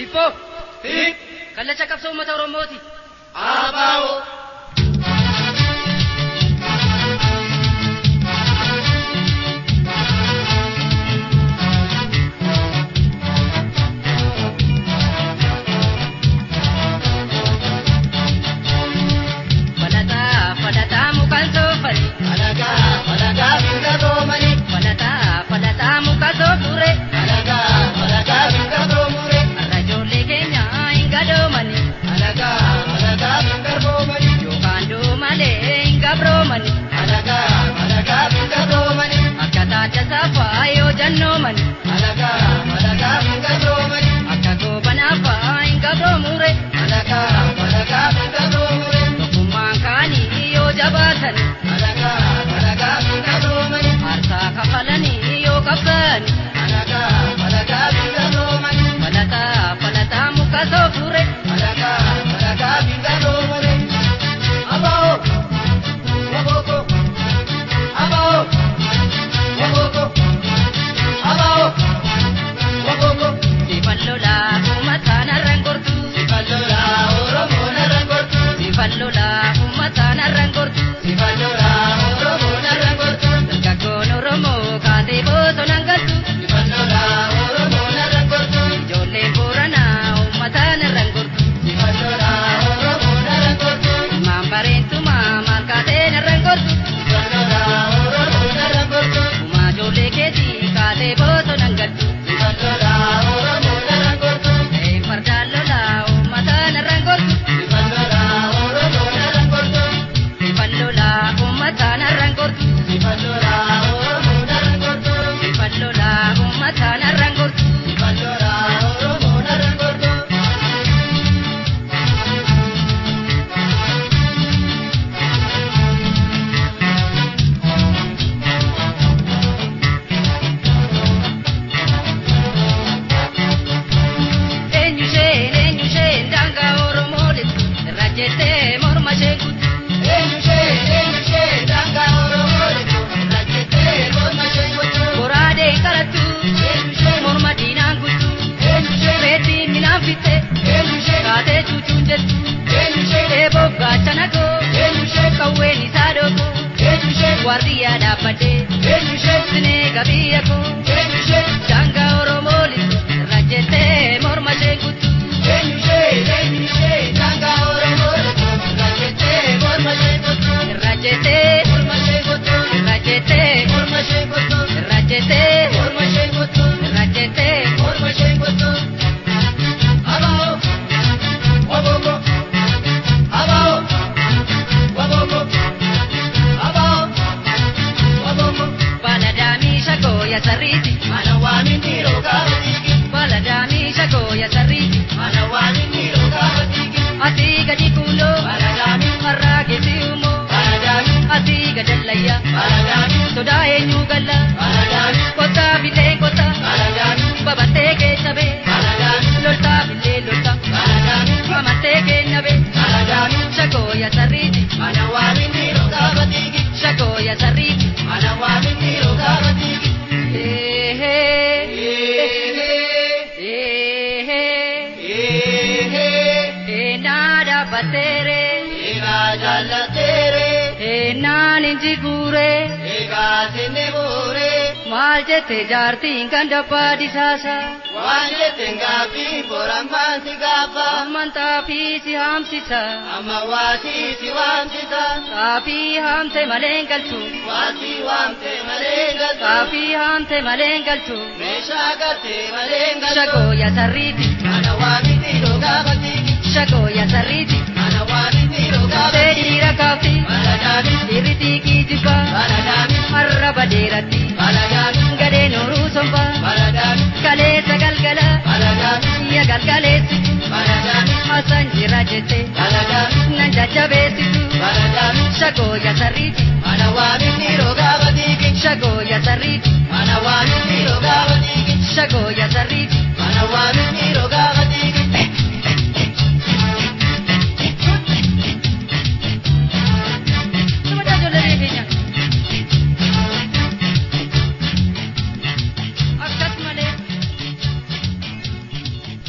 Hibboo. Kallacha qabsoo uummata Oromooti. ABO. Falataa falataa mukaan soofani. Alagaa alagaa mirga roomani. Falataa falataa muka soofure. Alagaa alagaa mirga roomure. Har'a ijoollee keenya hin gadoomani. Alagaa alagaa mirga roomani. Yookaan duu malee hin gabroomani. Alagaa alagaa mirga roomani. Akka taata saafaa yoo jannoomani. Alagaa alagaa mirga roomani. Akka goobanaafaa hin gabroomure. Alagaa alagaa mirga roomure. Tokkummaan kaanii yoo jabaatan. Alagaa alagaa mirga roomani. Aarsaa kafalanii yoo qabsaani. Alagaa alagaa mirga roomani. Falataa falataa muka soofure. Alagaa alagaa mirga roomani. ABO. Waboko. ABO. Waboko. ABO. Waboko. Sifan lolaa uummataan har'aan gortu. Sifan lolaa Oromoon har'aan gortu. Sifan lolaa uummataan har'aan gortu. Sifan lolaa Oromoon har'aan gortu. Dargaggoon Oromoo kaatee bosonaan galtu. Sifan lolaa Oromoon har'aan gortu. Ijoolleen Booranaa uummataan har'aan gortu. Sifan lolaa Oromoon har'aan gortu. Ilmaan bareentumaa maal kaateen har'aan gortu. Sifan lolaa Oromoon har'aan gortu. Uumaa ijoollee keetii kaatee bosonaan galtu. Sifan lolaa Oromoon har'aan gortu. Ta'een fardaan lolaa uummataan har'aan gortu. Sifan lolaa Oromoon har'aan gortu. Sifan lolaa uummataan har'aan gortu. Sifan lolaa Oromoon har'aan gortu. Sifan lolaa uummataan har'aan gortu. Sifan lolaa Oromoon har'aan gortu. Eenyu isheen eenyu isheen daangaa Oromoo lixu irra jettee morma ishee kuttu. Eenyu ishee eenyu ishee daangaa Oromoo lixu irra jettee morma ishee kuttu. Goraadeen qarattu Eenyu ishee morma diinaan kuttu. eenyu ishee Reettiin minaan fitte eenyu ishee kaatee cuucuun jettu. eenyu ishee Eeboof gaachana koo eenyu ishee qawween isaa dhookoo eenyu ishee waardiyyaa dhaabbadhee eenyu ishee sinee gabiyya koo eenyu ishee daangaa Oromoo lixu irra jettee morma ishee kuttu. eenyu ishee eenyu ishee daangaa Oromoo lixu irra jettee morma ishee kuttu. Irra jettee Morma ishee kuttu. irra jettee Morma ishee kuttu. irra jettee Morma ishee kuttu. irra jettee. Morma ishee kuttu. ABO. Waboko. ABO. Waboko. ABO. Waboko. Baladaamii shakoo ya sarriiti. Mana waamin dhiiroo gaafa dhiigi. Baladaamii shakoo ya sarriiti. Mana waamin dhiiroo gaafa dhiigi. Asii gadi kuuloo Baladaamii. har'aa geessi uumoo Baladaamii. asii gadallayya Baladaamii. sodaa eenyu galla Baladaamii. kottaa billee kottaa Baladaamii. babattee keessa bee Baladaamii. loltaa billee lolta Baladaamii. amattee kenna bee Baladaamii. shakoo ya sarriiti Mana waamin dhiiroo gaafa dhiigi. shakoo ya sarriiti. Mana waamin dhiiroo gaafa dhiigi. Eehee Eehee. eehee Eehee. eenaa dhaabbatteere Egaa jaallateere. eenaan injiguure. Egaa sinni buure. Maal jette jaartiin kan dabbaa disaasa. Waan jetteen gaaffii borammaan si gaafa. Amman xaafii si haamsisa. Amma waasii si waamsisa. Xaafii haamte malee hin galchu. Waasii waamte malee hin galtu. Xaafii haamte malee hin galchu. Meeshaa galtee malee hin galtu. Shagoo ya sarriiti. Mana waamiti rogaa batiiki. Shagoo ya sarriiti. Mana waamiti rogaa Kaftee batiiki. dhiira kaafti. Baladaami. Dhiirri xiiqii jibbaa. Baladaami. Arraba dheeratti. Baladaami. Gadheen horuu sombaa. Baladaami. Kaleessa galgala. Baladaami. Ya galgaleessitu. Baladaami. Hasan jira jette. Baladaami. Nan jajjabeessitu. Baladaami. Shagoo ya sarriiti. Mana waamiti rogaa batiiki. Shagoo ya sarriiti.